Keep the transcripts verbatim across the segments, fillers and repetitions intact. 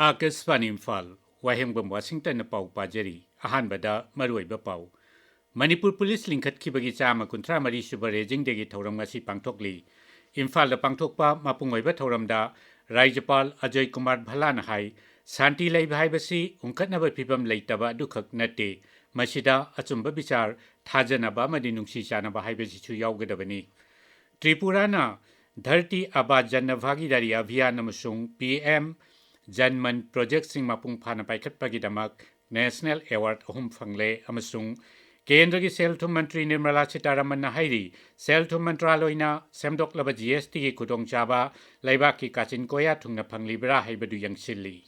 ꯑꯥꯀꯥꯁꯕꯥꯅꯤ ꯏꯝꯐꯥꯜ, ꯋꯥꯍꯦꯡꯕꯝ ꯋꯥꯁꯤꯡꯇꯟꯅ ꯄꯥꯎ ꯄꯥꯖꯔꯤ꯫ ꯑꯍꯥꯟꯕꯗ ꯃꯔꯨꯑꯣꯏꯕ ꯄꯥꯎ꯫ ꯃꯅꯤꯄꯨꯔ ꯄꯨꯂꯤꯁ ꯂꯤꯡꯈꯠꯈꯤꯕꯒꯤ ꯆꯥꯝꯃ ꯀꯨꯟꯊ꯭ꯔꯥ ꯃꯔꯤ ꯁꯨꯕ Raising Dayꯒꯤ ꯊꯧꯔꯝ ꯉꯁꯤ ꯄꯥꯡꯊꯣꯛꯂꯤ꯫ ꯏꯝꯐꯥꯜꯗ ꯄꯥꯡꯊꯣꯛꯄ ꯃꯄꯨꯡ ꯑꯣꯏꯕ ꯊꯧꯔꯝꯗ ꯔꯥꯖ꯭ꯌꯄꯥꯜ ꯑꯖꯣꯏ ꯀꯨꯃꯥꯔ ꯚꯜꯂꯥꯅ ꯍꯥꯏ, ꯁꯥꯟꯇꯤ ꯂꯩꯕ ꯍꯥꯏꯕꯁꯤ ꯎꯪꯈꯠꯅꯕ ꯐꯤꯕꯝ ꯂꯩꯇꯕ ꯑꯗꯨꯈꯛ ꯅꯠꯇꯦ, ꯃꯁꯤꯗ ꯑꯆꯨꯝꯕ ꯕꯤꯆꯥꯔ, ꯊꯥꯖꯅꯕ ꯑꯃꯗꯤ ꯅꯨꯡꯁꯤ ꯆꯥꯟꯅꯕ ꯍꯥꯏꯕꯁꯤꯁꯨ ꯌꯥꯎꯒꯗꯕꯅꯤ꯫ ꯇ꯭ꯔꯤꯄꯨꯔꯥꯅ ꯙꯔꯇꯤ ꯑꯥꯕꯥ ꯖꯟ ꯚꯥꯒꯤꯗꯥꯔꯤ ꯑꯚꯤꯌꯥꯟ ꯑꯃꯁꯨꯡ ꯄꯤ ꯑꯦꯝ ꯖꯟ ꯃꯟ ꯄ꯭ꯔꯣꯖꯦꯛꯁꯤꯡ ꯃꯄꯨꯡ ꯐꯥꯅ ꯄꯥꯏꯈꯠꯄꯒꯤꯗꯃꯛ ꯅꯦꯁꯅꯦꯜ ꯑꯦꯋꯥꯔꯗ ꯑꯍꯨꯝ ꯐꯪꯂꯦ ꯑꯃꯁꯨꯡ ꯀꯦꯟꯗ꯭ꯔꯒꯤ ꯁꯦꯜ ꯊꯨꯝ ꯃꯟꯇ꯭ꯔꯤ ꯅꯤꯔꯃꯂꯥ ꯁꯤꯇꯥꯔꯥꯃꯟꯅ ꯍꯥꯏꯔꯤ, ꯁꯦꯜ ꯊꯨꯝ ꯃꯟꯇ꯭ꯔꯥꯂꯣꯏꯅ ꯁꯦꯝꯗꯣꯛꯂꯕ ꯖꯤ ꯑꯦꯁ ꯇꯤꯒꯤ ꯈꯨꯗꯣꯡꯆꯥꯕ ꯂꯩꯕꯥꯛꯀꯤ ꯀꯥꯆꯤꯟ ꯀꯣꯌꯥ ꯊꯨꯡꯅ ꯐꯪꯂꯤꯕ꯭ꯔꯥ ꯍꯥꯏꯕꯗꯨ ꯌꯦꯡꯁꯤꯜꯂꯤ꯫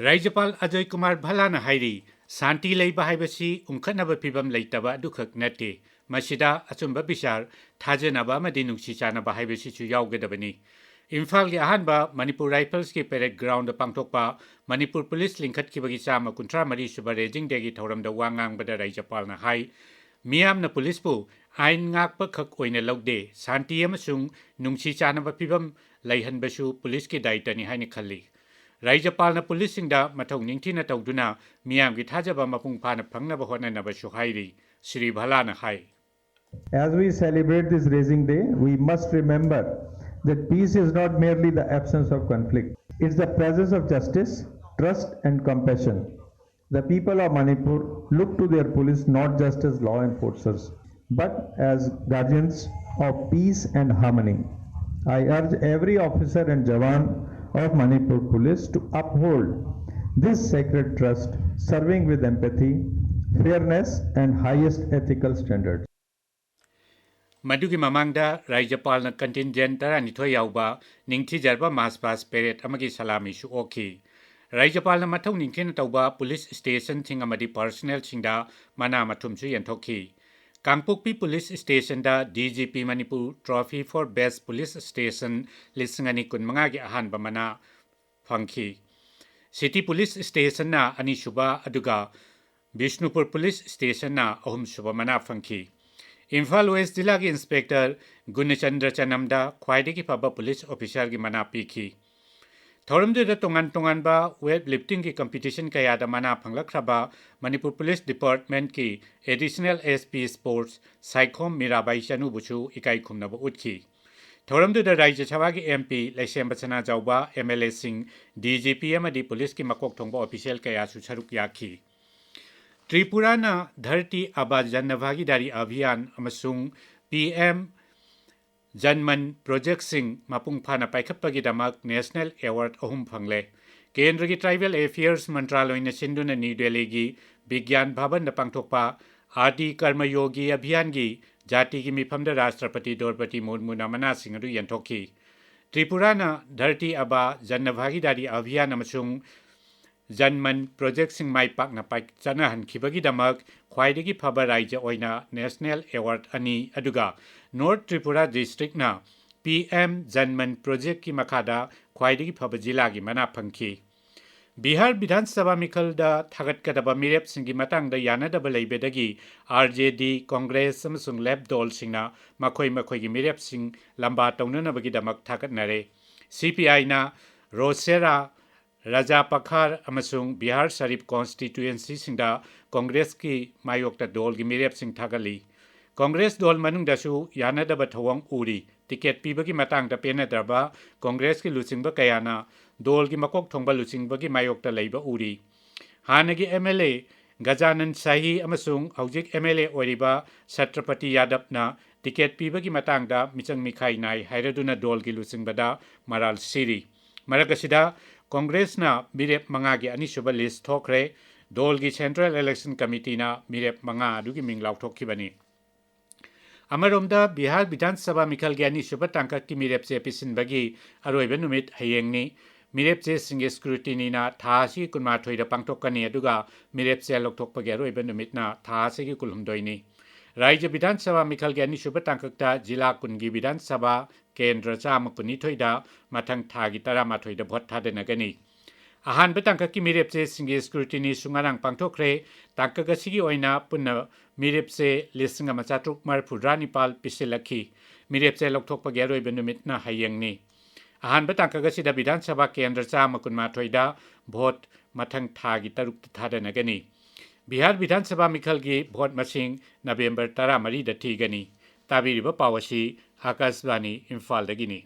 ꯔꯥꯖ꯭ꯌꯄꯥꯜ ꯑꯖꯣꯏ ꯀꯨꯃꯥꯔ ꯚꯜꯂꯥꯅ ꯍꯥꯏꯔꯤ, ꯁꯥꯟꯇꯤ ꯂꯩꯕ ꯍꯥꯏꯕꯁꯤ ꯎꯪꯈꯠꯅꯕ ꯐꯤꯕꯝ ꯂꯩꯇꯕ ꯑꯗꯨꯈꯛ ꯅꯠꯇꯦ, ꯃꯁꯤꯗ ꯑꯆꯨꯝꯕ ꯕꯤꯆꯥꯔ, ꯊꯥꯖꯅꯕ ꯑꯃꯗꯤ ꯅꯨꯡꯁꯤ ꯆꯥꯟꯅꯕ ꯍꯥꯏꯕꯁꯤꯁꯨ ꯌꯥꯎꯒꯗꯕꯅꯤ꯫ ꯏꯝꯐꯥꯜꯒꯤ ꯑꯍꯥꯟꯕ ꯃꯅꯤꯄꯨꯔ ꯔꯥꯏꯐꯜꯁꯀꯤ ꯄꯦꯔꯦꯗ ꯒ꯭ꯔꯥꯎꯟꯗ ꯄꯥꯡꯊꯣꯛꯄ ꯃꯅꯤꯄꯨꯔ ꯄꯨꯂꯤꯁ ꯂꯤꯡꯈꯠꯈꯤꯕꯒꯤ ꯆꯥꯝꯃ ꯀꯨꯟꯊ꯭ꯔꯥ ꯃꯔꯤ ꯁꯨꯕ Raising Dayꯒꯤ ꯊꯧꯔꯝꯗ ꯋꯥ ꯉꯥꯡꯕꯗ ꯔꯥꯖ꯭ꯌꯄꯥꯜꯅ ꯍꯥꯏ, ꯃꯤꯌꯥꯝꯅ ꯄꯨꯂꯤꯁꯄꯨ ꯑꯥꯏꯟ ꯉꯥꯛꯄꯈꯛ ꯑꯣꯏꯅ ꯂꯧꯗꯦ, ꯁꯥꯟꯇꯤ ꯑꯃꯁꯨꯡ ꯅꯨꯡꯁꯤ ꯆꯥꯟꯅꯕ ꯐꯤꯕꯝ ꯂꯩꯍꯟꯕꯁꯨ ꯄꯨꯂꯤꯁꯀꯤ ꯗꯥꯌꯤꯇ꯭ꯕꯅꯤ ꯍꯥꯏꯅ ꯈꯜꯂꯤ꯫ ꯔꯥꯖ꯭ꯌꯄꯥꯜꯅ ꯄꯨꯂꯤꯁꯁꯤꯡꯗ ꯃꯊꯧ ꯅꯤꯡꯊꯤꯅ ꯇꯧꯗꯨꯅ ꯃꯤꯌꯥꯝꯒꯤ ꯊꯥꯖꯕ ꯃꯄꯨꯡ ꯐꯥꯅ ꯐꯪꯅꯕ ꯍꯣꯠꯅꯅꯕꯁꯨ ꯍꯥꯏꯔꯤ꯫ ꯁ꯭ꯔꯤ ꯚꯜꯂꯥꯅ ꯍꯥꯏ꯫ As we celebrate this Raising Day, we must remember that peace is not merely the absence of conflict. It's the presence of justice, trust and compassion. The people of Manipur look to their police not just as law enforcers, but as guardians of peace and harmony. I urge every officer and jawan of Manipur Police to uphold this sacred trust, serving with empathy, fairness and highest ethical standards. ꯃꯗꯨꯒꯤ ꯃꯃꯥꯡꯗ ꯔꯥꯖ꯭ꯌꯄꯥꯜꯅ contingent ꯇꯔꯥꯅꯤꯊꯣꯏ ꯌꯥꯎꯕ ꯅꯤꯡꯊꯤꯖꯔꯕ March pass parade ꯑꯃꯒꯤ ꯁꯂꯥꯃꯤꯁꯨ ꯑꯣꯛꯈꯤ꯫ ꯔꯥꯖ꯭ꯌꯄꯥꯜꯅ ꯃꯊꯧ ꯅꯤꯡꯊꯤꯅ ꯇꯧꯕ police ꯁ꯭ꯇꯦꯁꯟꯁꯤꯡ ꯑꯃꯗꯤ ꯄꯔꯁꯅꯦꯜꯁꯤꯡꯗ ꯃꯅꯥ ꯃꯊꯨꯝꯁꯨ ꯌꯦꯟꯊꯣꯛꯈꯤ꯫ ꯀꯥꯡꯄꯣꯛꯄꯤ ꯄꯨꯂꯤꯁ ꯁ꯭ꯇꯦꯁꯟꯗ D G P Manipur Trophy for Best Police Station ꯂꯤꯁꯤꯡ ꯑꯅꯤ ꯀꯨꯟꯃꯉꯥꯒꯤ ꯑꯍꯥꯟꯕ ꯃꯅꯥ ꯐꯪꯈꯤ꯫ ꯁꯤꯇꯤ ꯄꯨꯂꯤꯁ ꯁ꯭ꯇꯦꯁꯟꯅ ꯑꯅꯤꯁꯨꯕ, ꯑꯗꯨꯒ ꯕꯤꯁꯅꯨꯄꯨꯔ ꯄꯨꯂꯤꯁ ꯁ꯭ꯇꯦꯁꯟꯅ ꯑꯍꯨꯝꯁꯨꯕ ꯃꯅꯥ ꯐꯪꯈꯤ꯫ ꯏꯝꯐꯥꯜ ꯋꯦꯁ ꯖꯤꯂꯥꯒꯤ ꯏꯟꯁꯄꯦꯛꯇꯔ ꯒꯨꯅꯆꯟꯗ꯭ꯔ ꯆꯅꯝꯗ ꯈ꯭ꯋꯥꯏꯗꯒꯤ ꯐꯕ ꯄꯨꯂꯤꯁ ꯑꯣꯐꯤꯁꯥꯔꯒꯤ ꯃꯅꯥ ꯄꯤꯈꯤ꯫ ꯊꯧꯔꯝꯗꯨꯗ ꯇꯣꯉꯥꯟ ꯇꯣꯉꯥꯟꯕ ꯋꯦꯠ ꯂꯤꯐꯇꯤꯡꯒꯤ ꯀꯝꯄꯤꯇꯤꯁꯟ ꯀꯌꯥꯗ ꯃꯅꯥ ꯐꯪꯂꯛꯈ꯭ꯔꯕ ꯃꯅꯤꯄꯨꯔ ꯄꯨꯂꯤꯁ ꯗꯤꯄꯥꯔꯠꯃꯦꯟꯠꯀꯤ additional S P sports Saikhom Mirabai ꯆꯅꯨꯕꯨꯁꯨ ꯏꯀꯥꯏ ꯈꯨꯝꯅꯕ ꯎꯠꯈꯤ꯫ ꯊꯧꯔꯝꯗꯨꯗ ꯔꯥꯖ꯭ꯌ ꯁꯚꯥꯒꯤ M P Leishemba Sanajaoba, M L ꯑꯦꯁꯤꯡ, ꯗꯤ ꯖꯤ ꯄꯤ ꯑꯃꯗꯤ ꯄꯨꯂꯤꯁꯀꯤ ꯃꯀꯣꯛ ꯊꯣꯡꯕ ꯑꯣꯐꯤꯁꯤꯌꯦꯜ ꯀꯌꯥꯁꯨ ꯁꯔꯨꯛ ꯌꯥꯈꯤ꯫ ꯇ꯭ꯔꯤꯄꯨꯔꯥꯅ ꯙꯔꯇꯤ ꯑꯥꯕꯥ ꯖꯟ ꯚꯥꯒꯤꯗꯥꯔꯤ ꯑꯚꯤꯌꯥꯟ ꯑꯃꯁꯨꯡ ꯄꯤ ꯑꯦꯝ ꯖꯟꯃꯟ ꯄ꯭ꯔꯣꯖꯦꯛꯁꯤꯡ ꯃꯄꯨꯡ ꯐꯥꯅ ꯄꯥꯏꯈꯠꯄꯒꯤꯗꯃꯛ ꯅꯦꯁꯅꯦꯜ ꯑꯦꯋꯥꯔꯗ ꯑꯍꯨꯝ ꯐꯪꯂꯦ꯫ ꯀꯦꯟꯗ꯭ꯔꯒꯤ ꯇ꯭ꯔꯥꯏꯕꯦꯜ ꯑꯦꯐꯤꯌꯔꯁ ꯃꯟꯇ꯭ꯔꯥꯂꯣꯏꯅ ꯁꯤꯟꯗꯨꯅ ꯅ꯭ꯌꯨ ꯗꯦꯜꯂꯤꯒꯤ ꯕꯤꯒ꯭ꯌꯥꯟ ꯚꯕꯟꯗ ꯄꯥꯡꯊꯣꯛꯄ ꯑꯥꯗꯤ ꯀꯔꯃ ꯌꯣꯒꯤ ꯑꯚꯤꯌꯥꯟꯒꯤ ꯖꯥꯇꯤꯒꯤ ꯃꯤꯐꯝꯗ ꯔꯥꯁꯇ꯭ꯔꯄꯇꯤ ꯗ꯭ꯔꯧꯄꯗꯤ ꯃꯨꯔꯃꯨꯅ ꯃꯅꯥꯁꯤꯡ ꯑꯗꯨ ꯌꯦꯟꯊꯣꯛꯈꯤ꯫ ꯇ꯭ꯔꯤꯄꯨꯔꯥꯅ ꯙꯔꯇꯤ ꯑꯥꯕꯥ ꯖꯟ ꯚꯥꯒꯤꯗꯥꯔꯤ ꯑꯚꯤꯌꯥꯟ ꯑꯃꯁꯨꯡ ꯖꯟꯃꯟ ꯄ꯭ꯔꯣꯖꯦꯛꯁꯤꯡ ꯃꯥꯏ ꯄꯥꯛꯅ ꯄꯥꯏ-, ꯆꯠꯅꯍꯟꯈꯤꯕꯒꯤꯗꯃꯛ ꯈ꯭ꯋꯥꯏꯗꯒꯤ ꯐꯕ ꯔꯥꯖ꯭ꯌ ꯑꯣꯏꯅ ꯅꯦꯁꯅꯦꯜ ꯑꯦꯋꯥꯔꯗ ꯑꯅꯤ, ꯑꯗꯨꯒ ꯅꯣꯔꯠ ꯇ꯭ꯔꯤꯄꯨꯔꯥ ꯗꯤꯁꯇ꯭ꯔꯤꯛꯅ ꯄꯤ ꯑꯦꯝ ꯖꯟꯃꯟ ꯄ꯭ꯔꯣꯖꯦꯛꯀꯤ ꯃꯈꯥꯗ ꯈ꯭ꯋꯥꯏꯗꯒꯤ ꯐꯕ ꯖꯤꯂꯥꯒꯤ ꯃꯅꯥ ꯐꯪꯈꯤ꯫ ꯕꯤꯍꯥꯔ ꯕꯤꯙꯥꯟ ꯁꯚꯥ ꯃꯤꯈꯜꯗ ꯊꯥꯒꯠꯀꯗꯕ ꯃꯤꯔꯦꯞꯁꯤꯡꯒꯤ ꯃꯇꯥꯡꯗ ꯌꯥꯅꯗꯕ ꯂꯩꯕꯗꯒꯤ ꯑꯥꯔ ꯖꯦ ꯗꯤ, ꯀꯣꯡꯒ꯭ꯔꯦꯁ ꯑꯃꯁꯨꯡ ꯂꯦꯐ ꯗꯣꯜꯁꯤꯡꯅ ꯃꯈꯣꯏ ꯃꯈꯣꯏꯒꯤ ꯃꯤꯔꯦꯞꯁꯤꯡ ꯂꯝꯕꯥ ꯇꯧꯅꯅꯕꯒꯤꯗꯃꯛ ꯊꯥꯒꯠꯅꯔꯦ꯫ ꯁꯤ ꯄꯤ ꯑꯥꯏꯅ ꯔꯣꯁꯦꯔꯥ, ꯔꯥꯖꯥ ꯄꯈꯥꯔ ꯑꯃꯁꯨꯡ ꯕꯤꯍꯥꯔ ꯁꯔꯤꯐ ꯀꯣꯟꯁꯇꯤꯇ꯭ꯌꯨꯌꯦꯟꯁꯤꯁꯤꯡꯗ ꯀꯣꯡꯒ꯭ꯔꯦꯁꯀꯤ ꯃꯥꯌꯣꯛꯇ ꯗꯣꯜꯒꯤ ꯃꯤꯔꯦꯞꯁꯤꯡ ꯊꯥꯒꯠꯂꯤ꯫ ꯀꯣꯡꯒ꯭ꯔꯦꯁ ꯗꯣꯜ ꯃꯅꯨꯡꯗꯁꯨ ꯌꯥꯅꯗꯕ ꯊꯧꯑꯣꯡ ꯎꯔꯤ꯫ ꯇꯤꯀꯦꯠ ꯄꯤꯕꯒꯤ ꯃꯇꯥꯡꯗ ꯄꯦꯟꯅꯗ꯭ꯔꯕ ꯀꯣꯡꯒ꯭ꯔꯦꯁꯀꯤ ꯂꯨꯆꯤꯡꯕ ꯀꯌꯥꯅ ꯗꯣꯜꯒꯤ ꯃꯀꯣꯛ ꯊꯣꯡꯕ ꯂꯨꯆꯤꯡꯕꯒꯤ ꯃꯥꯌꯣꯛꯇ ꯂꯩꯕ ꯎꯔꯤ꯫ ꯍꯥꯟꯅꯒꯤ ꯑꯦꯝ ꯑꯦꯜ ꯑꯦ ꯒꯖꯥꯅꯟ ꯁꯥꯍꯤ ꯑꯃꯁꯨꯡ ꯍꯧꯖꯤꯛ ꯑꯦꯝ ꯑꯦꯜ ꯑꯦ ꯑꯣꯏꯔꯤꯕ ꯁꯇ꯭ꯔꯄꯇꯤ ꯌꯥꯗꯕꯅ ꯇꯤꯀꯦꯠ ꯄꯤꯕꯒꯤ ꯃꯇꯥꯡꯗ ꯃꯤꯆꯪ ꯃꯤꯈꯥꯏ ꯅꯥꯏ ꯍꯥꯏꯔꯗꯨꯅ ꯗꯣꯜꯒꯤ ꯂꯨꯆꯤꯡꯕꯗ ꯃꯔꯥꯜ ꯁꯤꯔꯤ꯫ ꯃꯔꯛ ꯑꯁꯤꯗ ꯀꯣꯡꯒ꯭ꯔꯦꯁꯅ ꯃꯤꯔꯦꯞ ꯃꯉꯥꯒꯤ ꯑꯅꯤꯁꯨꯕ ꯂꯤꯁ ꯊꯣꯛꯈ꯭ꯔꯦ꯫ ꯗꯣꯜꯒꯤ ꯁꯦꯟꯇ꯭ꯔꯦꯜ ꯏꯂꯦꯛꯁꯟ ꯀꯃꯤꯇꯤꯅ ꯃꯤꯔꯦꯞ ꯃꯉꯥ ꯑꯗꯨꯒꯤ ꯃꯤꯡ ꯂꯥꯎꯊꯣꯛꯈꯤꯕꯅꯤ꯫ ꯑꯃꯔꯣꯝꯗ ꯕꯤꯍꯥꯔ ꯕꯤꯙꯥꯟ ꯁꯚꯥ ꯃꯤꯈꯜꯒꯤ ꯑꯅꯤꯁꯨꯕ ꯇꯥꯡꯀꯛꯀꯤ ꯃꯤꯔꯦꯞꯆꯦ ꯄꯤꯁꯤꯟꯕꯒꯤ ꯑꯔꯣꯏꯕ ꯅꯨꯃꯤꯠ ꯍꯌꯦꯡꯅꯤ꯫ ꯃꯤꯔꯦꯞꯆꯦꯁꯤꯡꯒꯤ ꯁ꯭ꯀ꯭ꯔꯨꯇꯤꯅꯤꯅ ꯊꯥ ꯑꯁꯤꯒꯤ ꯀꯨꯟꯃꯥꯊꯣꯏꯗ ꯄꯥꯡꯊꯣꯛꯀꯅꯤ, ꯑꯗꯨꯒ ꯃꯤꯔꯦꯞꯆꯦ ꯂꯧꯊꯣꯛꯄꯒꯤ ꯑꯔꯣꯏꯕ ꯅꯨꯃꯤꯠꯅ ꯊꯥ ꯑꯁꯤꯒꯤ ꯀꯨꯟꯍꯨꯝꯗꯣꯏꯅꯤ꯫ ꯔꯥꯖ꯭ꯌ ꯕꯤꯙꯥꯟ ꯁꯚꯥ ꯃꯤꯈꯜꯒꯤ ꯑꯅꯤꯁꯨꯕ ꯇꯥꯡꯀꯛꯇ ꯖꯤꯂꯥ ꯀꯨꯟꯒꯤ ꯕꯤꯙꯥꯟ ꯁꯚꯥ ꯀꯦꯟꯗ꯭ꯔ ꯆꯥꯝꯃ ꯀꯨꯟꯅꯤꯊꯣꯏꯗ ꯃꯊꯪ ꯊꯥꯒꯤ ꯇꯔꯥꯃꯥꯊꯣꯏꯗ ꯚꯣꯠ ꯊꯥꯗꯅꯒꯅꯤ꯫ ꯑꯍꯥꯟꯕ ꯇꯥꯡꯀꯛꯀꯤ ꯃꯤꯔꯦꯞꯆꯦꯁꯤꯡꯒꯤ scrutinyꯁꯨ ꯉꯔꯥꯡ ꯄꯥꯡꯊꯣꯛꯈ꯭ꯔꯦ꯫ ꯇꯥꯡꯀꯛ ꯑꯁꯤꯒꯤ ꯑꯣꯏꯅ ꯄꯨꯟꯅ ꯃꯤꯔꯦꯞꯆꯦ ꯂꯤꯁꯤꯡ ꯑꯃ ꯆꯥꯇ꯭ꯔꯨꯛ ꯃꯔꯤꯐꯨꯇꯔꯥ ꯅꯤꯄꯥꯜ ꯄꯤꯁꯤꯜꯂꯛꯈꯤ꯫ ꯃꯤꯔꯦꯞꯆꯦ ꯂꯧꯊꯣꯛꯄꯒꯤ ꯑꯔꯣꯏꯕ ꯅꯨꯃꯤꯠꯅ ꯍꯌꯦꯡꯅꯤ꯫ ꯑꯍꯥꯟꯕ ꯇꯥꯡꯀꯛ ꯑꯁꯤꯗ ꯕꯤꯙꯥꯟ ꯁꯚꯥ ꯀꯦꯟꯗ꯭ꯔ ꯆꯥꯝꯃ ꯀꯨꯟꯃꯥꯊꯣꯏꯗ ꯚꯣꯠ ꯃꯊꯪ ꯊꯥꯒꯤ ꯇꯔꯨꯛꯇ ꯊꯥꯗꯅꯒꯅꯤ꯫ ꯕꯤꯍꯥꯔ ꯕꯤꯙꯥꯟ ꯁꯚꯥ ꯃꯤꯈꯜꯒꯤ ꯚꯣꯠ ꯃꯁꯤꯡ ꯅꯕꯦꯝꯕꯔ ꯇꯔꯥꯃꯔꯤꯗ ꯊꯤꯒꯅꯤ꯫ ꯇꯥꯕꯤꯔꯤꯕ ꯄꯥꯎ ꯑꯁꯤ ꯑꯥꯀꯥꯁꯕꯥꯅꯤ ꯏꯝꯐꯥꯜꯗꯒꯤꯅꯤ꯫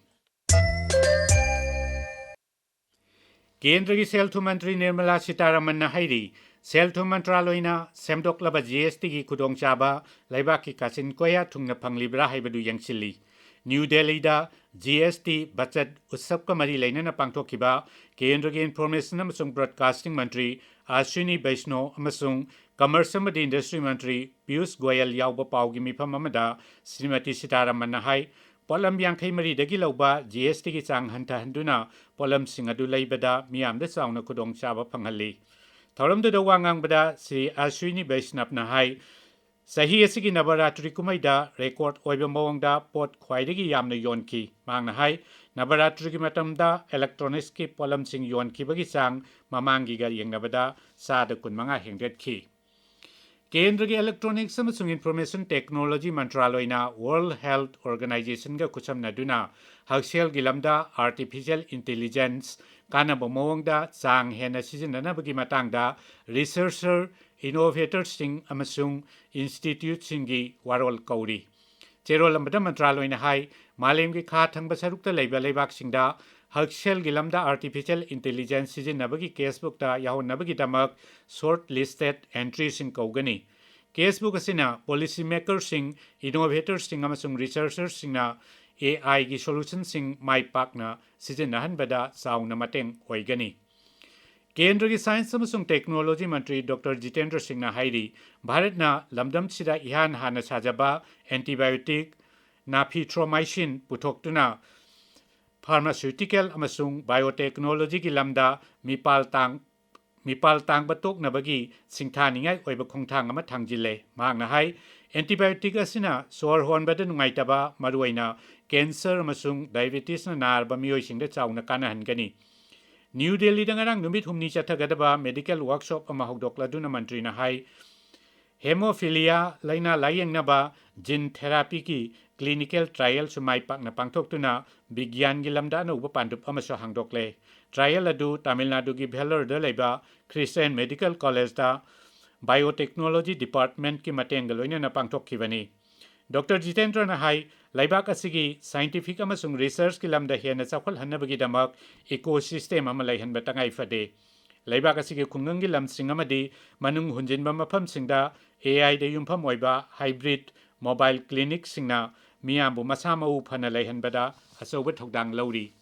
ꯀꯦꯟꯗ꯭ꯔꯒꯤ ꯁꯦꯜ ꯊꯨꯝ ꯃꯟꯇ꯭ꯔꯤ ꯅꯤꯔꯃꯂꯥ ꯁꯤꯇꯥꯔꯥꯃꯟꯅ ꯍꯥꯏꯔꯤ, ꯁꯦꯜ ꯊꯨꯝ ꯃꯟꯇ꯭ꯔꯥꯂꯣꯏꯅ ꯁꯦꯝꯗꯣꯛꯂꯕ ꯖꯤ ꯑꯦꯁ ꯇꯤꯒꯤ ꯈꯨꯗꯣꯡꯆꯥꯕ ꯂꯩꯕꯥꯛꯀꯤ ꯀꯥꯆꯤꯟ ꯀꯣꯌꯥ ꯊꯨꯡꯅ ꯐꯪꯂꯤꯕ꯭ꯔꯥ ꯍꯥꯏꯕꯗꯨ ꯌꯦꯡꯁꯤꯜꯂꯤ꯫ ꯅ꯭ꯌꯨ ꯗꯦꯜꯂꯤꯗ ꯖꯤ ꯑꯦꯁ ꯇꯤ ꯕꯆꯠ ꯎꯠꯁꯕꯀ ꯃꯔꯤ ꯂꯩꯅꯅ ꯄꯥꯡꯊꯣꯛꯈꯤꯕ ꯀꯦꯟꯗ꯭ꯔꯒꯤ ꯏꯟꯐꯣꯔꯃꯦꯁꯟ ꯑꯃꯁꯨꯡ ꯕ꯭ꯔꯣꯗꯀꯥꯁꯇꯤꯡ ꯃꯟꯇ꯭ꯔꯤ ꯑꯁ꯭ꯋꯤꯅꯤ ꯕꯩꯁꯅꯣ ꯑꯃꯁꯨꯡ ꯀꯃꯔꯁ ꯑꯃꯗꯤ ꯏꯟꯗꯁꯇ꯭ꯔꯤ ꯃꯟꯇ꯭ꯔꯤ ꯄꯤꯌꯨꯁ ꯒꯣꯌꯜ ꯌꯥꯎꯕ ꯄꯥꯎꯒꯤ ꯃꯤꯐꯝ ꯑꯃꯗ ꯁ꯭ꯔꯤꯃꯇꯤ ꯁꯤꯇꯥꯔꯥꯃꯟꯅ ꯍꯥꯏ, ꯄꯣꯠꯂꯝ ꯌꯥꯡꯈꯩ ꯃꯔꯤꯗꯒꯤ ꯂꯧꯕ ꯖꯤ ꯑꯦꯁ ꯇꯤꯒꯤ ꯆꯥꯡ ꯍꯟꯊꯍꯟꯗꯨꯅ ꯄꯣꯠꯂꯝꯁꯤꯡ ꯑꯗꯨ ꯂꯩꯕꯗ ꯃꯤꯌꯥꯝꯗ ꯆꯥꯎꯅ ꯈꯨꯗꯣꯡꯆꯥꯕ ꯐꯪꯍꯜꯂꯤ꯫ ꯊꯧꯔꯝꯗꯨꯗ ꯋꯥ ꯉꯥꯡꯕꯗ ꯁ꯭ꯔꯤ ꯑꯁ꯭ꯋꯤꯅꯤ ꯕꯩꯁꯅꯞꯅ ꯍꯥꯏ, ꯆꯍꯤ ꯑꯁꯤꯒꯤ ꯅꯕꯔꯥꯇ꯭ꯔꯤ ꯀꯨꯝꯍꯩꯗ ꯔꯦꯀꯣꯔꯗ ꯑꯣꯏꯕ ꯃꯑꯣꯡꯗ ꯄꯣꯠ ꯈ꯭ꯋꯥꯏꯗꯒꯤ ꯌꯥꯝꯅ ꯌꯣꯟꯈꯤ꯫ ꯃꯍꯥꯛꯅ ꯍꯥꯏ, ꯅꯕꯔꯥꯇ꯭ꯔꯤꯒꯤ ꯃꯇꯝꯗ ꯏꯂꯦꯛꯇ꯭ꯔꯣꯅꯤꯛꯁꯀꯤ ꯄꯣꯠꯂꯝꯁꯤꯡ ꯌꯣꯟꯈꯤꯕꯒꯤ ꯆꯥꯡ ꯃꯃꯥꯡꯒꯤꯒ ꯌꯦꯡꯅꯕꯗ ꯆꯥꯗ ꯀꯨꯟꯃꯉꯥ ꯍꯦꯟꯒꯠꯈꯤ꯫ ꯀꯦꯟꯗ꯭ꯔꯒꯤ ꯏꯂꯦꯛꯇ꯭ꯔꯣꯅꯤꯛꯁ ꯑꯃꯁꯨꯡ ꯏꯟꯐꯣꯔꯃꯦꯁꯟ ꯇꯦꯛꯅꯣꯂꯣꯖꯤ ꯃꯟꯇ꯭ꯔꯥꯂꯣꯏꯅ ꯋꯥꯔꯜꯗ ꯍꯦꯜꯊ ꯑꯣꯔꯒꯅꯥꯏꯖꯦꯁꯟꯒ ꯈꯨꯠꯁꯝꯅꯗꯨꯅ ꯍꯛꯁꯦꯜꯒꯤ ꯂꯝꯗ ꯑꯥꯔꯇꯤꯐꯤꯁꯤꯌꯦꯜ ꯏꯟꯇꯦꯂꯤꯖꯦꯟꯁ ꯀꯥꯟꯅꯕ ꯃꯑꯣꯡꯗ ꯆꯥꯡ ꯍꯦꯟꯅ ꯁꯤꯖꯤꯟꯅꯅꯕꯒꯤ ꯃꯇꯥꯡꯗ ꯔꯤꯁꯔꯆꯔ, ꯏꯅꯣꯚꯦꯇꯔꯁꯤꯡ ꯑꯃꯁꯨꯡ ꯏꯟꯁꯇꯤꯇ꯭ꯌꯨꯠꯁꯤꯡꯒꯤ ꯋꯥꯔꯣꯜ ꯀꯧꯔꯤ꯫ ꯆꯦꯔꯣꯜ ꯑꯃꯗ ꯃꯟꯇ꯭ꯔꯥꯂꯣꯏꯅ ꯍꯥꯏ, ꯃꯥꯂꯦꯝꯒꯤ ꯈꯥ ꯊꯪꯕ ꯁꯔꯨꯛꯇ ꯂꯩꯕ ꯂꯩꯕꯥꯛꯁꯤꯡꯗ ꯍꯛꯁꯦꯜꯒꯤ ꯂꯝꯗ ꯑꯥꯔꯇꯤꯐꯤꯁꯤꯌꯦꯜ ꯏꯟꯇꯦꯂꯤꯖꯦꯟꯁ ꯁꯤꯖꯤꯟꯅꯕꯒꯤ ꯀꯦꯁꯕꯨꯛꯇ ꯌꯥꯎꯍꯟꯅꯕꯒꯤꯗꯃꯛ ꯁꯣꯔꯠ ꯂꯤꯁꯇꯦꯠ ꯑꯦꯟꯇ꯭ꯔꯤꯁꯤꯡ ꯀꯧꯒꯅꯤ꯫ ꯀꯦꯁꯕꯨꯛ ꯑꯁꯤꯅ ꯄꯣꯂꯤꯁꯤ ꯃꯦꯀꯔꯁꯤꯡ, ꯏꯅꯣꯚꯦꯇꯔꯁꯤꯡ ꯑꯃꯁꯨꯡ ꯔꯤꯁꯔꯆꯔꯁꯤꯡꯅ ꯑꯦ ꯑꯥꯏꯒꯤ ꯁꯣꯂꯨꯁꯟꯁꯤꯡ ꯃꯥꯏ ꯄꯥꯛꯅ ꯁꯤꯖꯤꯟꯅꯍꯟꯕꯗ ꯆꯥꯎꯅ ꯃꯇꯦꯡ ꯑꯣꯏꯒꯅꯤ꯫ ꯀꯦꯟꯗ꯭ꯔꯒꯤ ꯁꯥꯏꯟꯁ ꯑꯃꯁꯨꯡ ꯇꯦꯛꯅꯣꯂꯣꯖꯤ ꯃꯟꯇ꯭ꯔꯤ ꯗꯣꯛꯇꯔ ꯖꯤꯇꯦꯟꯗ꯭ꯔ ꯁꯤꯡꯅ ꯍꯥꯏꯔꯤ, ꯚꯥꯔꯠꯅ ꯂꯝꯗꯝꯁꯤꯗ ꯏꯍꯥꯟ ꯍꯥꯟꯅ ꯁꯥꯖꯕ ꯑꯦꯟꯇꯤꯕꯥꯏꯑꯣꯇꯤꯛ ꯅꯥꯐꯤꯊ꯭ꯔꯣꯃꯥꯏꯁꯤꯟ ꯄꯨꯊꯣꯛꯇꯨꯅ ꯐꯥꯔꯃꯥꯁꯤꯎꯇꯤꯀꯦꯜ ꯑꯃꯁꯨꯡ ꯕꯥꯏꯑꯣꯇꯦꯛꯅꯣꯂꯣꯖꯤꯒꯤ ꯂꯝꯗ ꯃꯤꯄꯥꯜ ꯇꯥꯡ-, ꯃꯤꯄꯥꯜ ꯇꯥꯡꯕ ꯇꯣꯛꯅꯕꯒꯤ ꯁꯤꯡꯊꯥꯅꯤꯡꯉꯥꯏ ꯑꯣꯏꯕ ꯈꯣꯡꯊꯥꯡ ꯑꯃ ꯊꯥꯡꯖꯤꯜꯂꯦ꯫ ꯃꯍꯥꯛꯅ ꯍꯥꯏ, ꯑꯦꯟꯇꯤꯕꯥꯏꯑꯣꯇꯤꯛ ꯑꯁꯤꯅ ꯁꯣꯔ ꯍꯣꯟꯕꯗ ꯅꯨꯡꯉꯥꯏꯇꯕ, ꯃꯔꯨꯑꯣꯏꯅ ꯀꯦꯟꯁꯔ ꯑꯃꯁꯨꯡ ꯗꯥꯏꯕꯦꯇꯤꯁꯅ ꯅꯥꯔꯕ ꯃꯤꯑꯣꯏꯁꯤꯡꯗ ꯆꯥꯎꯅ ꯀꯥꯟꯅꯍꯟꯒꯅꯤ꯫ ꯅ꯭ꯌꯨ ꯗꯦꯜꯂꯤꯗ ꯉꯔꯥꯡ ꯅꯨꯃꯤꯠ ꯍꯨꯝꯅꯤ ꯆꯠꯊꯒꯗꯕ medical workshop ꯑꯃ ꯍꯧꯗꯣꯛꯂꯗꯨꯅ ꯃꯟꯇ꯭ꯔꯤꯅ ꯍꯥꯏ, hemophilia ꯂꯥꯏꯅꯥ ꯂꯥꯌꯦꯡꯅꯕ gene therapyꯒꯤ clinical trialꯁꯨ ꯃꯥꯏ ꯄꯥꯛꯅ ꯄꯥꯡꯊꯣꯛꯇꯨꯅ ꯕꯤꯒ꯭ꯌꯥꯟꯒꯤ ꯂꯝꯗ ꯑꯅꯧꯕ ꯄꯥꯟꯗꯨꯞ ꯑꯃꯁꯨ ꯍꯥꯡꯗꯣꯛꯂꯦ꯫ Trial ꯑꯗꯨ ꯇꯥꯃꯤꯜ ꯅꯥꯗꯨꯒꯤ ꯚꯦꯂꯣꯔꯗ ꯂꯩꯕ Christian Medical Collegeꯇ Biotechnology Departmentꯀꯤ ꯃꯇꯦꯡꯒ ꯂꯣꯏꯅꯅ ꯄꯥꯡꯊꯣꯛꯈꯤꯕꯅꯤ꯫ ꯗꯣꯛꯇꯔ ꯖꯤꯇꯦꯟꯗ꯭ꯔꯅ ꯍꯥꯏ, ꯂꯩꯕꯥꯛ ꯑꯁꯤꯒꯤ scientific ꯑꯃꯁꯨꯡ researchꯀꯤ ꯂꯝꯗ ꯍꯦꯟꯅ ꯆꯥꯎꯈꯠꯍꯟꯅꯕꯒꯤꯗꯃꯛ ecosystem ꯑꯃ ꯂꯩꯍꯟꯕ ꯇꯉꯥꯏ ꯐꯗꯦ꯫ ꯂꯩꯕꯥꯛ ꯑꯁꯤꯒꯤ ꯈꯨꯡꯒꯪꯒꯤ ꯂꯝꯁꯤꯡ ꯑꯃꯗꯤ ꯃꯅꯨꯡ ꯍꯨꯟꯖꯤꯟꯕ ꯃꯐꯝꯁꯤꯡꯗ AIꯗ ꯌꯨꯝꯐꯝ ꯑꯣꯏꯕ hybrid mobile clinicꯁꯤꯡꯅ ꯃꯤꯌꯥꯝꯕꯨ ꯃꯁꯥ ꯃꯎ ꯐꯅ ꯂꯩꯍꯟꯕꯗ ꯑꯆꯧꯕ ꯊꯧꯗꯥꯡ ꯂꯧꯔꯤ꯫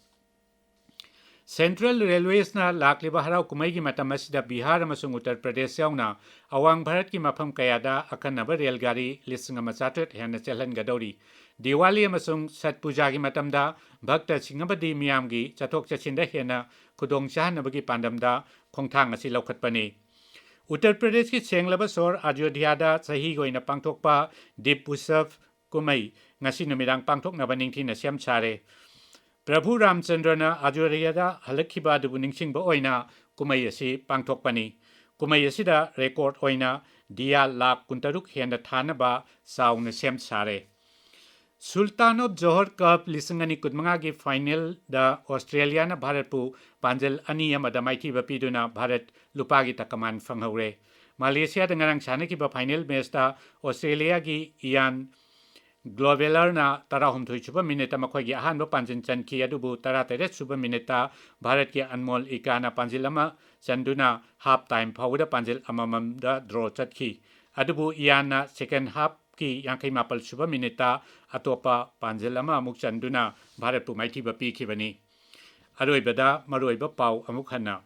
Central Railwaysꯅ ꯂꯥꯛꯂꯤꯕ ꯍꯔꯥꯎ ꯀꯨꯝꯍꯩꯒꯤ ꯃꯇꯝ ꯑꯁꯤꯗ ꯕꯤꯍꯥꯔ ꯑꯃꯁꯨꯡ ꯎꯠꯇꯔ ꯄ꯭ꯔꯗꯦꯁ ꯌꯥꯎꯅ ꯑꯋꯥꯡ ꯚꯥꯔꯠꯀꯤ ꯃꯐꯝ ꯀꯌꯥꯗ ꯑꯈꯟꯅꯕ ꯔꯦꯜ ꯒꯥꯔꯤ ꯂꯤꯁꯤꯡ ꯑꯃ ꯆꯥꯇ꯭ꯔꯦꯠ ꯍꯦꯟꯅ ꯆꯦꯜꯍꯟꯒꯗꯧꯔꯤ꯫ ꯗꯤꯋꯥꯂꯤ ꯑꯃꯁꯨꯡ ꯁꯠ ꯄꯨꯖꯥꯒꯤ ꯃꯇꯝꯗ ꯚꯛꯇꯁꯤꯡ ꯑꯃꯗꯤ ꯃꯤꯌꯥꯝꯒꯤ ꯆꯠꯊꯣꯛ ꯆꯠꯁꯤꯟꯗ ꯍꯦꯟꯅ ꯈꯨꯗꯣꯡ ꯆꯥꯍꯟꯅꯕꯒꯤ ꯄꯥꯟꯗꯝꯗ ꯈꯣꯡꯊꯥꯡ ꯑꯁꯤ ꯂꯧꯈꯠꯄꯅꯤ꯫ ꯎꯠꯇꯔ ꯄ꯭ꯔꯗꯦꯁꯀꯤ ꯁꯦꯡꯂꯕ ꯁꯣꯔ ꯑꯌꯣꯙ꯭ꯌꯥꯗ ꯆꯍꯤꯒꯤ ꯑꯣꯏꯅ ꯄꯥꯡꯊꯣꯛꯄ ꯗꯤꯞ ꯎꯠꯁꯕ ꯀꯨꯝꯍꯩ ꯉꯁꯤ ꯅꯨꯃꯤꯗꯥꯡ ꯄꯥꯡꯊꯣꯛꯅꯕ ꯅꯤꯡꯊꯤꯅ ꯁꯦꯝ ꯁꯥꯔꯦ꯫ ꯄ꯭ꯔꯚꯨ ꯔꯥꯝꯆꯟꯗ꯭ꯔꯅ ꯑꯌꯣꯙ꯭ꯌꯥꯗ ꯍꯜꯂꯛꯈꯤꯕ ꯑꯗꯨꯕꯨ ꯅꯤꯡꯁꯤꯡꯕ ꯑꯣꯏꯅ ꯀꯨꯝꯍꯩ ꯑꯁꯤ ꯄꯥꯡꯊꯣꯛꯄꯅꯤ꯫ ꯀꯨꯝꯍꯩ ꯑꯁꯤꯗ record ꯑꯣꯏꯅ ꯗꯤꯌꯥ ꯂꯥꯈ ꯀꯨꯟꯇꯔꯨꯛ ꯍꯦꯟꯅ ꯊꯥꯅꯕ ꯆꯥꯎꯅ ꯁꯦꯝ ꯁꯥꯔꯦ꯫ Sultan of Johor Cup ꯂꯤꯁꯤꯡ ꯑꯅꯤ ꯀꯨꯟꯃꯉꯥꯒꯤ finalꯗ ꯑꯣꯁꯇ꯭ꯔꯦꯂꯤꯌꯥꯅ ꯚꯥꯔꯠꯄꯨ ꯄꯥꯟꯖꯜ ꯑꯅꯤ ꯑꯃꯗ ꯃꯥꯏꯊꯤꯕ ꯄꯤꯗꯨꯅ ꯚꯥꯔꯠ ꯂꯨꯄꯥꯒꯤ ꯇꯀꯃꯥꯟ ꯐꯪꯍꯧꯔꯦ꯫ ꯃꯥꯂꯦꯁꯤꯌꯥꯗ ꯉꯔꯥꯡ ꯁꯥꯟꯅꯈꯤꯕ final matchꯇ ꯑꯣꯁꯇ꯭ꯔꯦꯂꯤꯌꯥꯒꯤ ꯏꯌꯥꯟ ꯒ꯭ꯂꯣꯕꯦꯂꯔꯅ ꯇꯔꯥꯍꯨꯝꯗꯣꯏ ꯁꯨꯕ minuteꯇ ꯃꯈꯣꯏꯒꯤ ꯑꯍꯥꯟꯕ ꯄꯥꯟꯖꯤꯜ ꯆꯟꯈꯤ, ꯑꯗꯨꯕꯨ ꯇꯔꯥꯇꯔꯦꯠ ꯁꯨꯕ minuteꯇ ꯚꯥꯔꯠꯀꯤ ꯑꯟꯃꯣꯜ ꯏꯀꯥꯅ ꯄꯥꯟꯖꯤꯜ ꯑꯃ ꯆꯟꯗꯨꯅ half time ꯐꯥꯎꯕꯗ ꯄꯥꯟꯖꯤꯜ ꯑꯃꯃꯝꯗ draw ꯆꯠꯈꯤ꯫ ꯑꯗꯨꯕꯨ ꯏꯌꯥꯟꯅ second halfꯀꯤ ꯌꯥꯡꯈꯩ ꯃꯥꯄꯜ ꯁꯨꯕ minuteꯇ ꯑꯇꯣꯞꯄ ꯄꯥꯟꯖꯤꯜ ꯑꯃ ꯑꯃꯨꯛ ꯆꯟꯗꯨꯅ ꯚꯥꯔꯠꯄꯨ ꯃꯥꯏꯊꯤꯕ ꯄꯤꯈꯤꯕꯅꯤ꯫ ꯑꯔꯣꯏꯕꯗ ꯃꯔꯨꯑꯣꯏꯕ ꯄꯥꯎ ꯑꯃꯨꯛ ꯍꯟꯅ꯫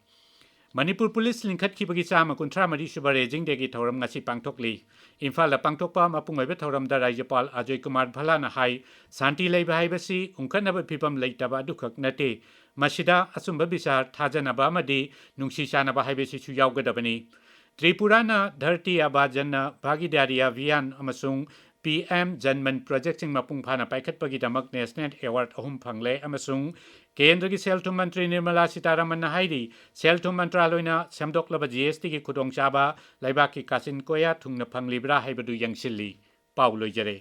ꯃꯅꯤꯄꯨꯔ ꯄꯨꯂꯤꯁ ꯂꯤꯡꯈꯠꯈꯤꯕꯒꯤ ꯆꯥꯝꯃ ꯀꯨꯟꯊ꯭ꯔꯥ ꯃꯔꯤ ꯁꯨꯕ Raising Dayꯒꯤ ꯊꯧꯔꯝ ꯉꯁꯤ ꯄꯥꯡꯊꯣꯛꯂꯤ꯫ ꯏꯝꯐꯥꯜꯗ ꯄꯥꯡꯊꯣꯛꯄ ꯃꯄꯨꯡ ꯑꯣꯏꯕ ꯊꯧꯔꯝꯗ ꯔꯥꯖ꯭ꯌꯄꯥꯜ ꯑꯖꯣꯏ ꯀꯨꯃꯥꯔ ꯚꯜꯂꯥꯅ ꯍꯥꯏ, ꯁꯥꯟꯇꯤ ꯂꯩꯕ ꯍꯥꯏꯕꯁꯤ ꯎꯪꯈꯠꯅꯕ ꯐꯤꯕꯝ ꯂꯩꯇꯕ ꯑꯗꯨꯈꯛ ꯅꯠꯇꯦ, ꯃꯁꯤꯗ ꯑꯆꯨꯝꯕ ꯕꯤꯆꯥꯔ, ꯊꯥꯖꯅꯕ ꯑꯃꯗꯤ ꯅꯨꯡꯁꯤ ꯆꯥꯟꯅꯕ ꯍꯥꯏꯕꯁꯤꯁꯨ ꯌꯥꯎꯒꯗꯕꯅꯤ꯫ ꯇ꯭ꯔꯤꯄꯨꯔꯥꯅ ꯙꯔꯇꯤ ꯑꯥꯕꯥ ꯖꯟꯅ ꯚꯥꯒꯤꯗꯥꯔꯤ ꯑꯚꯤꯌꯥꯟ ꯑꯃꯁꯨꯡ PM ꯖꯟꯃꯟ projectꯁꯤꯡ ꯃꯄꯨꯡ ꯐꯥꯅ ꯄꯥꯏꯈꯠꯄꯒꯤꯗꯃꯛ national award ꯑꯍꯨꯝ ꯐꯪꯂꯦ ꯑꯃꯁꯨꯡ ꯀꯦꯟꯗ꯭ꯔꯒꯤ ꯁꯦꯜ ꯊꯨꯝ ꯃꯟꯇ꯭ꯔꯤ ꯅꯤꯔꯃꯂꯥ ꯁꯤꯇꯥꯔꯥꯃꯟꯅ ꯍꯥꯏꯔꯤ, ꯁꯦꯜ ꯊꯨꯝ ꯃꯟꯇ꯭ꯔꯥꯂꯣꯏꯅ ꯁꯦꯝꯗꯣꯛꯂꯕ ꯖꯤ ꯑꯦꯁ ꯇꯤꯒꯤ ꯈꯨꯗꯣꯡꯆꯥꯕ ꯂꯩꯕꯥꯛꯀꯤ ꯀꯥꯆꯤꯟ ꯀꯣꯌꯥ ꯊꯨꯡꯅ ꯐꯪꯂꯤꯕ꯭ꯔꯥ ꯍꯥꯏꯕꯗꯨ ꯌꯦꯡꯁꯤꯜꯂꯤ꯫ ꯄꯥꯎ ꯂꯣꯏꯖꯔꯦ꯫